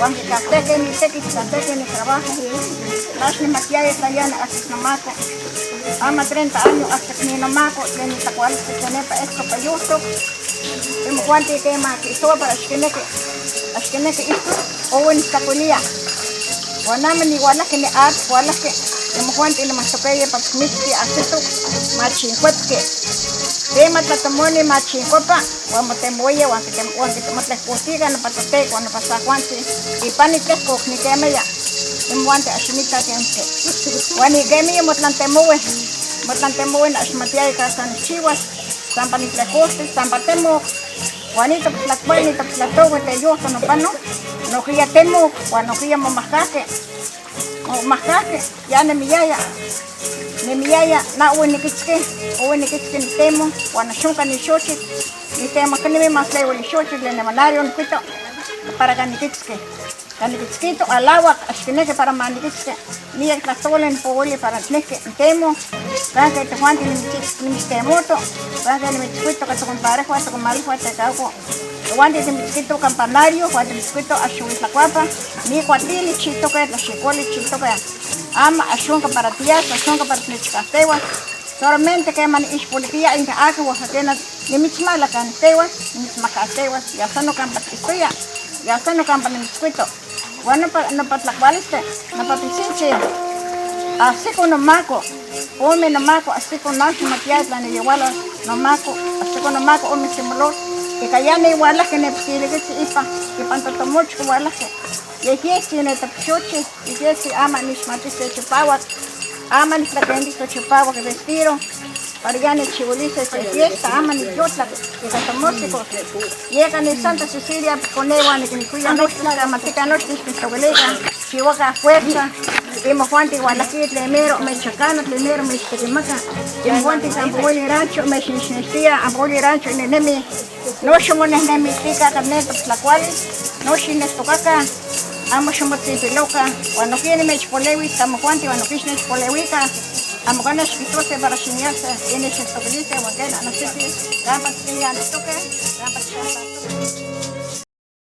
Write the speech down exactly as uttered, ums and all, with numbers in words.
Wan kikajtej ken nitekil, kikajtej ken nitrabajo. Lax nimatiaya tlayan axix nomako. Ama treinta años axix ni nomako, tlen nitlakualis tlen nepa esko pa yojtok. Imojuanti kema kiijtowa para axkineki, axkineki ijtok, owen nitlakuilia. Wan amo niwalajki ni atl, walajki. Imojuanti nimajtokeya pa tmichtli ajsitok, machinkuepki. Kema tlatomoni machinkuepa, wan motemoia, wan kitem-, wan kitemotlejkojtika nopa tlatekua, nopa sakuantzi. Ipan nitlejkok nikemia. Imojuanti aximita kenke. Wan nikemia motlantemowe. Motlantemowe, naxmatiaya ka san nijchiwas. San pa nitlejkojti, san pa temok. Wan nitok tlakuani, nitok tlatowe, te yojtok nopano. Nojiya temok, wan nojiya momajkajki. Momajkajki, ya nemiaya. Nemiaya, na owen nikitzki, owen nikitzki nitemo, wan axonka nixochitl. Nitemo keni mas lewel nixochitl, tlen nemanario nikuito, para ka nikitzki. Ka nikitzkito, alawak, axkineki para ma nikitzki. Miek tlajtoli nipowili para nijki nitemo. Kanke tojuanti nimitztemoto, kanke nimitzkuito ka tokomparejwa, tokomalejwa, tekauko. Tojuanti timitzkito kampanario, wan timitzkito axowitlakuapa. Ni kuatili chijtoke, tlaxikoli chijtoke. Ama axonka para tias, axonka para tinechkajtewas. Solamente kema niixpolitia inka aki, oaxakena nimitzmala kan tewas, nimitzmajkajtewas, ya sano kampa tikistoya, ya sano kampa nimitzkuito. Wan nopa, nopa tlakualiste, nopa pisinchi. Ajsiko nomako, ome nomako, ajsiko naxmatiaya tlan niyowalo nomako, ajsiko nomako ome simolor. Ika ya niwalajki nepa tilikitzi ipa, ipan totomochko walajki. Yeh yehtzin netapixochi, yeh yehtzin ama nixmatiste chipawak, ama nijtlakentis tochipawak vestido. Para ya nechchiwilise se fiesta, ama niyotlak ika tomósiko. Yeka ni Santa Cecilia konewa nikinkuya nochtin kamatika, nochtin xkintokilika, xchiwaka fuerza. Imojuanti walakih tlen mero mechakana, tlen mero mechtekimaka. Imojuanti kan poweli rancho mechnexnextia, kan poweli rancho ninemi. Nochi monehnemiltika kan ne totlakualis, nochi nechtokakan. Amo ximotzinpilokan, wan nokia nimechpolewis kan mojuanti, wan nokia xinechpolewika. Amo kan nechkijtose para xiniase, y nechtokiliseh, wan ken anahsiti kampa tikinyantoke, kampa tikinyantoke.